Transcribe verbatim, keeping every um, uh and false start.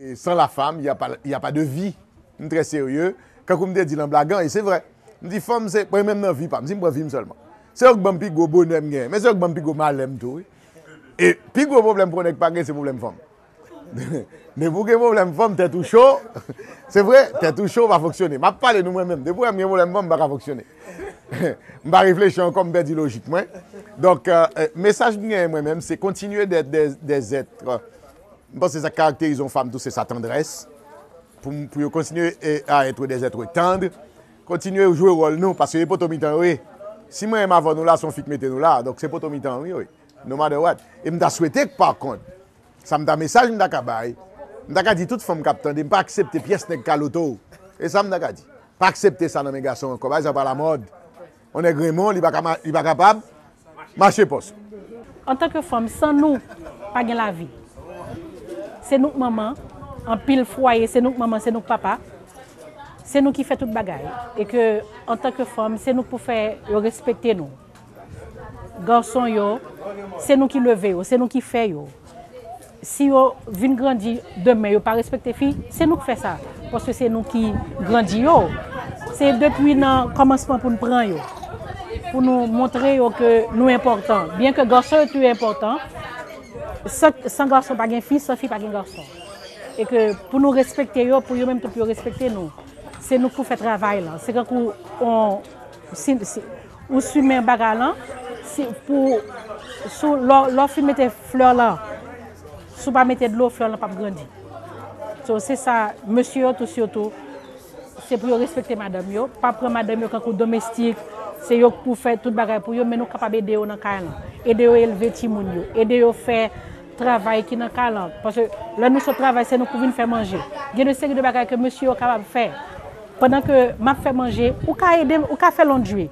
E sans la femme, il y a pas, il y a pas de vie. M trè serye. Kankou m te di l an blagan, e se vrè. M di fanm se, mwen menm nan vi pa m, si m pran vi m sèlman. Se yo k ban m pi gwo bonè m genyen, men se yo k ban m pi gwo malè m tou, wi. E pi gwo pwoblèm pou nèg pa gen, se pwoblèm fanm. Depi w gen pwoblèm fanm, tèt ou cho. Se vre, tèt ou cho pa fonksyone. M ap pale nou mwen menm. Depi w wè m gen pwoblèm fanm, m pa ka fonksyone. M pa reflechi ankò, m pèdi lojik mwen. Donk, euh, euh, mesaj m genyen mwen menm, se kontinye d'être des, des êtres. M panse sa k karakterize yon fanm tou, se sa tandrès. Pou, pou yo kontinye e, à être des êtres tendres, kontinye jwe wòl nou, paske e poto mitan yo ye. Si mwen menm avè nou la, se yon fi k mete nou la, donk se poto mitan yo ye. No matter what. E m ta swete k pa kont, sa m ta mesaj m ta ka bay, m ta ka di tout fanm k ap tande m, pa aksepte pyès nèg kaloto w. E sa m ta ka di. Pa aksepte sa nan men gason ankò, bagay sa pa lamòd. On nèg renmen w, li pa ka ma-, li pa kapab mache pòs. Antanke fanm, san nou, pa gen lavi. Se nou k manman, anpil fwaye, se nou k manman, se nou k papa. Se nou ki fè tout bagay. E ke, antanke fanm, se nou k pou fè yo respekte nou. Gason yo, se nou ki leve yo, se nou ki fè yo. Si yo vin grandi demen, yo pa respekte fi, se nou k fè sa. Paske se nou ki grandi yo. Se depi nan kòmansman pou n pran yo. Pou nou montre yo ke nou enpòtan. Byen ke gason yo tou enpòtan, san, san gason pa gen fi, san fi pa gen gason. E ke pou nou respekte yo, pou yo menm tou pou yo respekte nou. Se nou k pou fè travay lan. Se kankou on, si, si, ou simen bagay lan, si, pou, sou, lè, lè w fin mete flè lan, si w pa mete dlo, flè lan p ap grandi. So, se sa, mesye yo tou sitou, se pou yo respekte madanm yo, pa pran madanm yo kankou domestik, se yo k pou fè tout bagay pou yo, men nou kapab ede yo nan kay lan, ede yo elve timoun yo, ede yo fè travay ki nan kay lan. Paske lè nou sot travay, se nou k pou vin fè manje. Gen de seri de bagay ke mesye yo kapab fè. Pandan ke m ap fè manje, ou ka ede m, ou ka fè laundry.